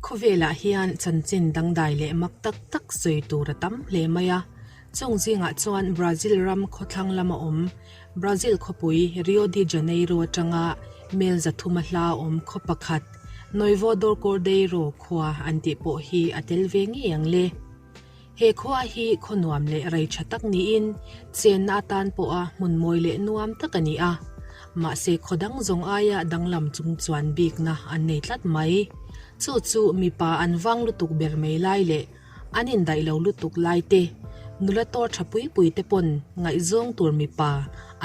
Khawvelah hian chanchin dangdai leh mak tak tak sawi tur a tam hle mai a, chung zingah chuan Brazil ram khawthlang lama awm Brazil khawpui Rio de Janeiro atanga mel zathuma hla awm khaw pakhat Noivo do Cordeiro khua an tih pawh hi a tel ve ngei ang le. He khua hi khaw nuam leh rei tha tak niin chenna atan pawha hmun mawi leh nuam tak a ni a. Mahse khaw dang zawng aia danglam chung chuan bikna an nei tlat mai. Chu chu mipa an vang lutuk ber mai lai leh an indaih lo lutuk lai te, nula tawr tha pui pui te pawn ngaihzawng tur mipa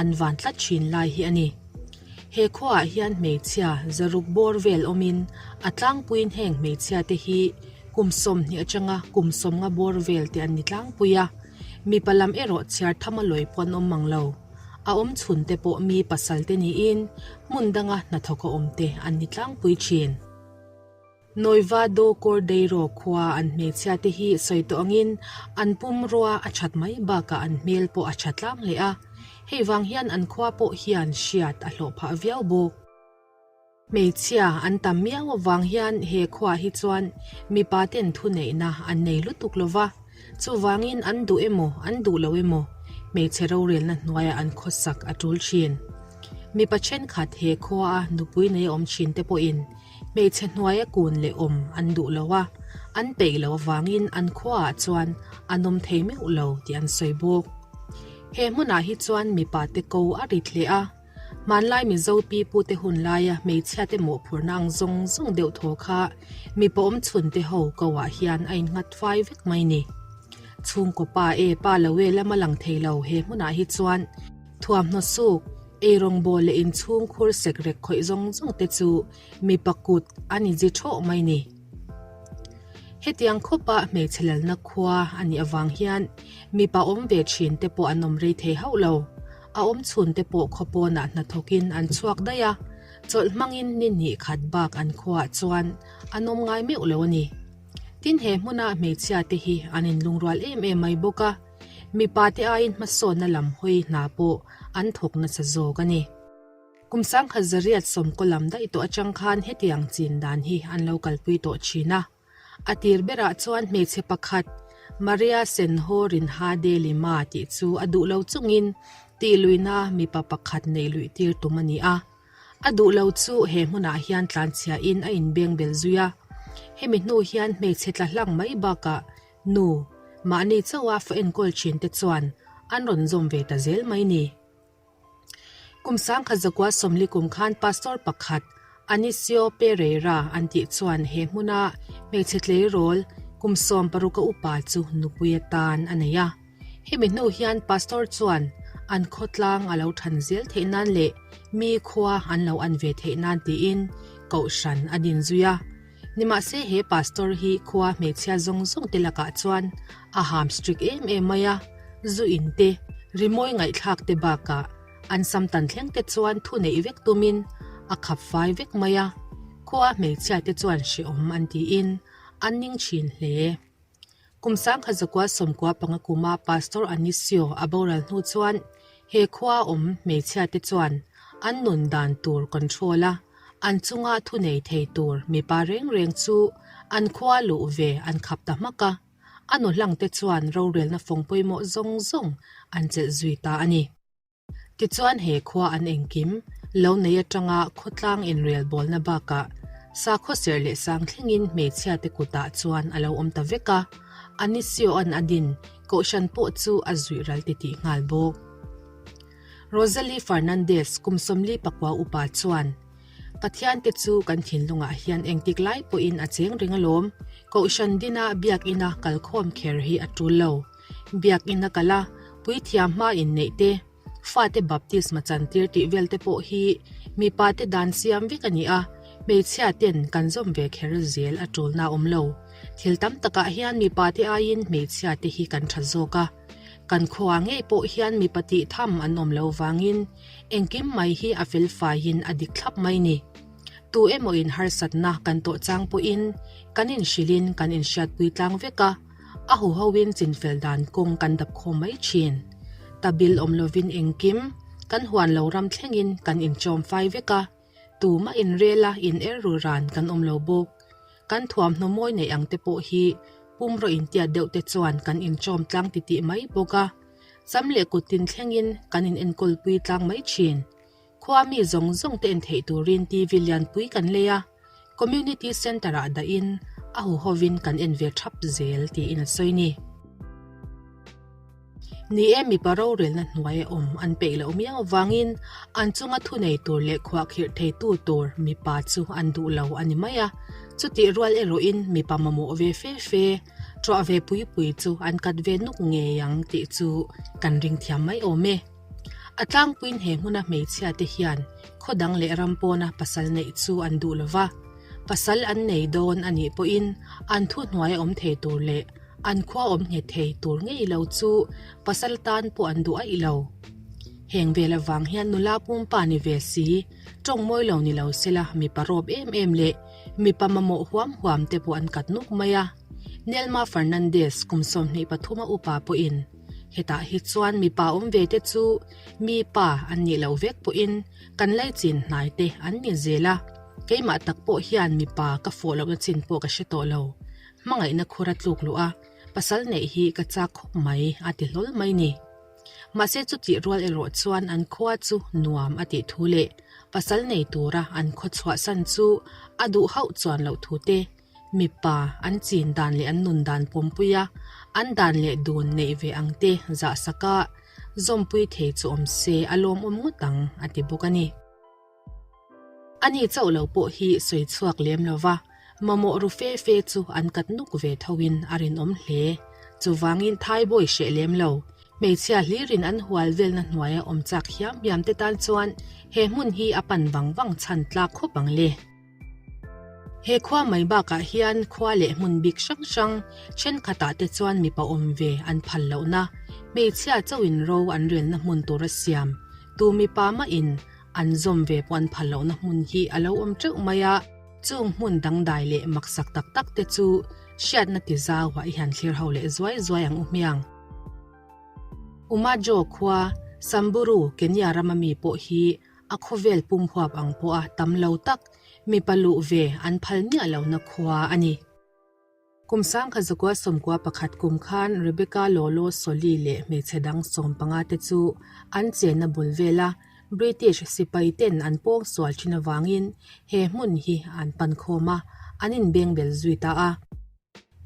an van tlat thin lai hi a ni. He khuaah hian hmeichhia zaruk bawr vel awmin a tlangpuiin heng hmeichhia te hi Kum 20 atanga kum 50 bawr vel te an ni tlangpui a, mipa lam erawh chhiar tham a lawi pawh an awm mang lo. A awm chhun te pawh mi pasal te niin hmun danga hnathawk a awm te an ni tlangpui thin. Noiva do Cordeiro khua an hmeichhia te hi sawi tawh angin an pumrua a that mai bakah an hmel pawh a tha tlang hle a, hei vang hian an khua pawh hian hriat a hlawh phah viau bawk. Hmeichhia an tam miau avang hian he khuaah hi chuan mipa ten thuneihna an nei lutuk lo va, chuvangin an duh emaw an duh lo emaw hmeichhe rorelna hnuaiah an khawsak a tul thin. Mipa thenkhat he khuaa nupui nei awm thin te pawhin hmeichhe hnuaia kun leh awm an duh lo a, an peih loh avangin an khuaah chuan an awm thei meuh lo tih an sawi bawk. He hmunah hi chuan mipa te ko a rit hle a. Hmanlai Mizo pi pute hun laia hmeichhiate mawhphurhna ang zawng zawng deuh thaw kha mipa awm chhunte ho ko ah hian a innghat fai vek mai ni. Chhungkaw pa e pa lo e lama lang thei lo he hmunah hi chuan thuamhnaw suk, eirawngbawl leh inchhung khur sek rek khawih zawng zawng te chu mipa kut a ni zi thawh mai ni. Hetiang khawpa hmeichhe lalna khua a nih avang hian mipa awm ve thin te pawh an awm rei thei hauh lo. A awm chhun te pawh khaw pawnah hnathawkin an chhuak daih a, chawlh hmangin ni hnih khat bak an khuaah chuan an awm ngai meuh lo a ni. Tin he hmuna hmeichhia te hi an inlungrual em em mai bawk a, mipa te aiin hmasawnna lam hawi hna pawh an thawk nasa zawk a ni. Kum sangkhat zariat sawmkaw lam daih tawh atang khan hetiang chin dan hi an lo kalpui tawh thin a. A tir berah chuan hmeichhe pakhat, Maria Senho Rinha de Lima tih chu a duh lo chungin tih luihna mipa pakhat neih luih tir tum a ni a. A duh lo chu he hmunah hian tlanchhiahin a inbeng bel zui a. Hemi hnu hian hmeichhe tla hlang mai bakah nu, mahni chauha fa enkawl thinte chuan an rawn zawm ve ta zel mai ni. Kum sangkhat zakua sawmli kum khan pastor pakhat Anisio Pereira an tih chuan he hmuna hmeichhe tleirawl kum 16 a upa chu nupui atan a nei a. Hemi hnu hian pastor chuan an khawtlang a lo than zel theih nan leh mi khua an lo an ve theih nan tiin kohhran a din zui a. Nimahse he pastor hi khua hmeichhia zawng zawng te lakah chuan a ham strict em em mai a, zu in te, rimawi ngaihthlak te bakah an sam tan thleng te chuan thu neih vek tumin a khap fai vek mai a, khua hmeichhia te chuan hrehawm an tiin an ning thin hle. Kum sangkhat zakua 95 kuma Pastor Anisio a boral hnu chuan he khua awm hmeichhia te chuan an nun dan tur control a, An chunga thunei thei tur mipa reng reng chu an khua luh ve an khap ta hmak a, a nu hlangte chuan rorelna fawng pawimawh zawng zawng an chelh zui ta a ni. Tichuan he khua an engkim lo nei atanga khawtlang inrelbawlna bakah sakhaw serh leh sang thlengin hmeichhiate kutah chuan a lo awm ta vek a, Anisio-a'n a din kohhran pawh chu a zuih ral titih nghal bawk. Rosalie Fernandez, kum 44 upa chuan, Pathian te chu kan thinlungah hian engtik lai pawhin a cheng reng alawm. Kohhran dina biakina kalkhawm kher hi a tul lo. Biakina kal a, puithiam hma inneih te, fate baptisma chantir tih vel te pawh hi mipa te dan siam vek a ni a, hmeichhia ten kan zawm ve kher zel a tulna a awm lo. Thil tam takah hian mipa te aiin hmeichhia te hi kan tha zawk a. Kan khua ngei pawh hian mipa tih tham an awm lo vangin engkim mai hi a fel faiin a dik thlap mai ni. Tu emaw in harsatna kan tawh chang pawhin kan inhrilhin kan inhriatpui tlang vek a, a huhoin chinfel dan kawng kan dap khawm mai thin. Tabil awm lovin engkim kan huan lo ram thlengin kan inchawm fai vek a, tumah inrela in er ru ran kan awm lo bawk. Kan thuamhnaw mawi neih ang te pawh hi pumraw intiat deuh te chuan kan inṭawm tlang titih mai bawk a. Cham leh kut tin thlengin kan in enkawl pui tlang mai thin. Khua mi zawng zawng te en theih turin TV lianpui kan lei a, Community Centre ah dahin a huhovin kan en ve thap zel tiin a sawi ni. Ni e, mipa rorelna hnuai a awm an peih loh miau avangin an chunga thunei tur leh khuahkhirh theitu tur mipa chu an duh lo a ni mai a. Chutih rual erawhin mipa mamawh ve fe fe, ṭuah ve pui pui chu an kat ve nuk ngei ang tih chu kan ring thiam mai awm e. A tlangpuiin he hmuna hmeichhia te hian khaw dang leh ram pawna pasal neih chu an duh lo va, pasal an nei dawn a nih pawhin an thuhnuai a awm thei tur leh an khua awm nghet thei tur ngei lo chu pasal tan pawh an duh aih lo. Heng vel avang hian nula pumpa ni ve si, tawng mawi lo ni lo sela mipa rawp em em leh mipa mamawh huam huam te pawh an kat nuk mai a. Nelma Fernandes kum 23 a upa pawhin Hetah hi chuan mipa awm ve te chu mi pa an nih loh vek pawhin kan laichin hnai te an ni zel a, keimah tak pawh hian mipa ka fawh lohna chin pawh ka hre tawh lo. Hmangaihna khur a tluk luh a, pasal neih hi ka chak khawp mai a ti hlawl mai ni. Mahse chutih rual erawh chuan an khua chu nuam a tih thu leh pasal nei tura an khaw chhuahsan chu a duh hauh chuan loh thu te Mipa an chin dan leh an nun dan pawmpui a, an dan leh dun neih ve ang te zah sak a, zawmpui thei chu awm se a lawmawm ngawt ang, a ti bawk a ni. Ani chauh lo pawh hi sawi chhuak lem lo va, mamawh ru fe fe chu an kat nuk ve thoin a rinawm hle. Chuvangin Thaibawi hreh lem lo, hmeichhia hlirin an hual velna hnuaia awm chak hiam hiam te tan chuan he hmun hi a pan vang vang chhan tlak khawp ang le. He khua mai bakah hian khua leh hmun bik hrang hrang thenkhatah te chuan mipa awm ve an phal lohna, hmeichhia chauhin ro an relna hmun tura siam tu mipa mahin an zawm ve pawh an phal lohna hmun hi a lo awm teuh mai a, chung hmun dangdai leh maksak tak tak te chu hriatna ti zauah i han thlir ho leh zuai zuai ang u hmiang. Umajo khua, Samburu, Kenya rama mi pawh hi A khawvel pum huap ang pawha tam lo tak mipa luh ve an phal miah lohna khua a ni. Kum sangkhat zakua sawmkua pakhat kum khan Rebecca Lolo Soli leh hmeichhe dang 15 te chu an chenna bul vela British sipai ten an pawng sual thin avangin he hmun hi an pan khawm a, an inbeng bel zui ta a.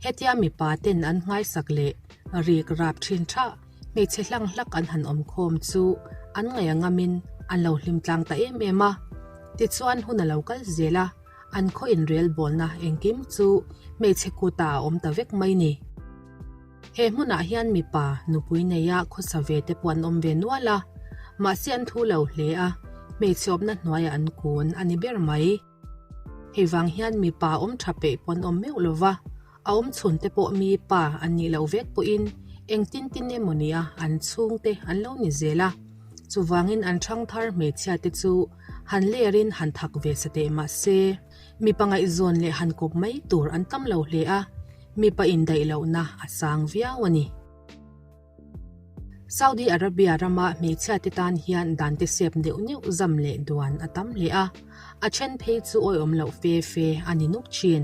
Hetia mipa ten an nghaisak leh rik rap thin tha, hmeichhe hlang hlak an han awm khawm chu an ngaih a ngamin an lo hlim tlang ta em em a. Tichuan hun a lo kal zel a, an khaw inrel bawlna engkim chu hmeichhe kutah a awm ta vek mai ni. He hmunah hian mipa nupui neia khawsa ve te pawh an awm ve nual a, mahse an thu lo hle a, hmeichhe awmna hnuaiah an kun a ni ber mai. Hei vang hian mipa awm tha peih pawh an awm meuh lo va, a awm chhun te pawh mi pa an nih loh vek pawhin engtin tin emaw nia an chhungte an lo ni zel a. Chuvangin an thangthar hmeichhia te chu han lerin han thak ve sa teh mah se, mipa ngaihzawn leh han kawp mai tur an tam lo hle a, mipa indaih lohna a sang viau a ni. Saudi Arabia rama hmeichhiate tan hian dan te sep neuh neuh zam leh duan a tam hle a, a then phei chu awihawm loh fe fe a ni nuk thin.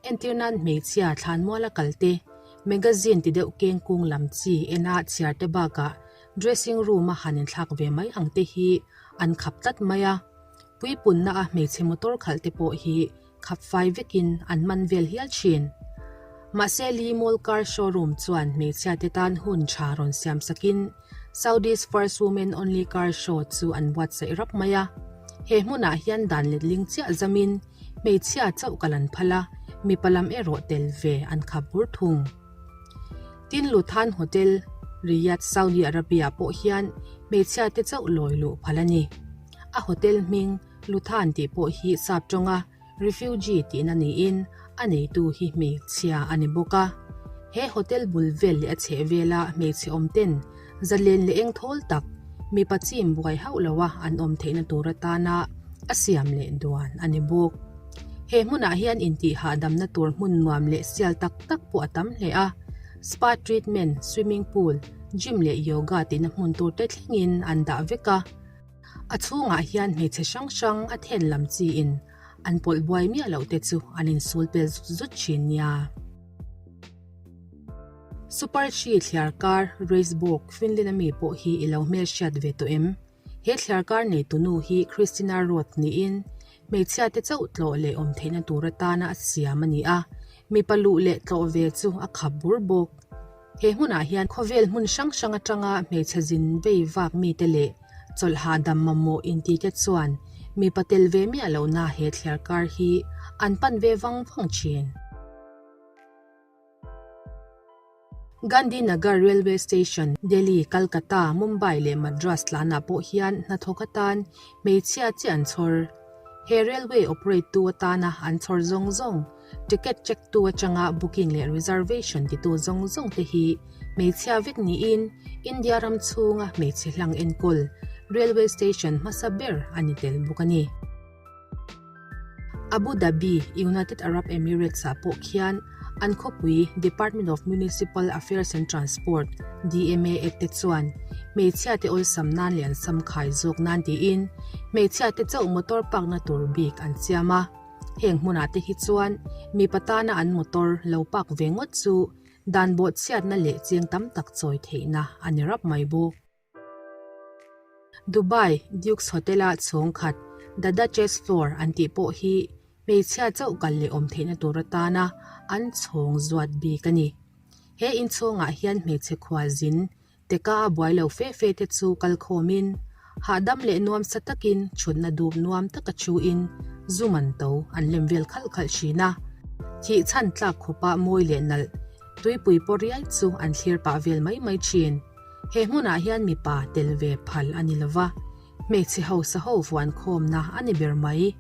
Entir nan hmeichhia thlanmuala kal te, magazine ti deuh keng kung lam chi ena chhiar te bakah dressing room a han inthlak ve mai ang te hi an khap tlat mai a. Puipunna a hmeichhe motor khalh te pawh hi khap fai vekin an man vel hial thin. Mahse Lee Mall Car Showroom chuan hmeichhia te tan hun tha rawn siam sakin Saudi's First Women Only Car Show chu an buatsaih rap mai a. He hmunah hian dan letling chiah zamin hmeichhia chauh kal an phal a, mipa lam erawh tel ve an khap bur thung. Tin Luthan Hotel, Riyadh, Saudi Arabia pawh hian hmeichhia te chauh lawi luh phal a ni. A hotel hming Luthan tih pawh hi sap tawnga refugee tihna niin a neitu hi hmeichhia a ni bawk a. He hotel bul vel leh a chheh vela hmeichhe awm ten zalen leh eng thawl tak mipa chim buai hauh loa an awm theihna tur atana a siam leh duan a ni bawk. He hmunah hian intih hahdamna tur hmun nuam leh sial tak tak pawh a tam hle a, spa treatment, swimming pool, gym leh yoga tihna hmun tur te thlengin an dah vek a. A chhungah hian hmeichhe hrang hrang a then lam chiin. an pawlh buai miah loh te chu an insul pel zut zut thin nia. Super Chi thliarkar Raceborg Finland a mi pawh hi i lo hmelhriat ve tawh em? He thliarkar neitunu hi Christina Roth niin hmeichhia te chauh tlawh leh awm theihna tur atana a siam a ni a, mipa luh leh tlawh ve chu a khap bur bawk. He hmunah hian khawvel hmun hrang hrang atanga hmeichhe zin vei vak mite leh chawlh hahdam mamawh intite chuan mipa tel ve miah lohna he thliarkar hi an pan ve vang vang thin. Gandhi Nagar Railway Station, Delhi, Calcutta, Mumbai leh Madras tlanah pawh hian hnathawk atan hmeichhia chi an chhawr. He railway operate tu atana an chhawr zawng zawng, ticket check tu atanga booking leh reservation titu zawng zawng te hi hmeichhia vek niin India ram chhunga hmeichhe hlang enkawl railway station hmasa ber a ni tel bawk a ni. Abu Dhabi, United Arab Emirates ah pawh khian an khawpui Department of Municipal Affairs and Transport, DMA, te chuan hmeichhia te awlsam nan leh an sam khai zawk nan tiin hmeichhia te chauh motor park na tur bik an siam a. Heng hmunah te hi chuan mipa tana an motor lo park ve ngawt chu dan bawhchhiatna leh cheng tam tak chawi theihna a ni rap mai bawk. Dubai Dukes Hotel-a chhawng khat The Duchess Floor an tih pawh hi hmeichhia chauh kal leh awm theihna tur atana an chhawng zuat bik a ni. He inchhawngah hian hmeichhe khua zin teka a buai lo fe fe te chu kal khawmin hahdam leh nuamsa takin chhutna dup nuam taka thuin zu man to an lem vel khalh khalh thin a. Thih chhan tlak khawpa mawi leh nalh tuipui pawh riai chu an thlir pah vel mai mai thin. He hmunah hian mipa tel ve phal a ni lova, hmeichhe hausa ho vuan khawmna a ni ber mai.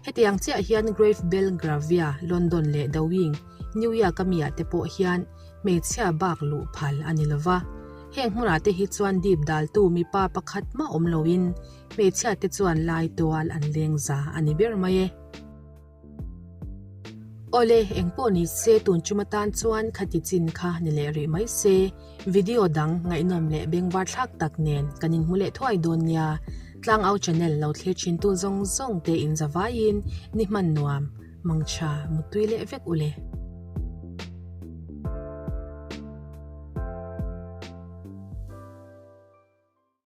Hetiang chiah hian Grave Belgravia, London leh The Wing, New York a miah te pawh hian hmeichhia bak luh phal a ni lova. Heng hmunah te hi chuan dip daltu mipa pakhat mah awm loin hmeichhia te chuan lai tual an leng za a ni ber mai e. Awle, engpawh ni se tun chuma tan chuan khati chin kha ni leh rih mai se, video dang ngaihnawm leh bengvar thlak tak nen kan inhmu leh thuai dawn nia. Tlangau channel lo thlir thin tu zawng zawng te in zavaiin ni hman nuam, mangtha, muttui leh vek ule.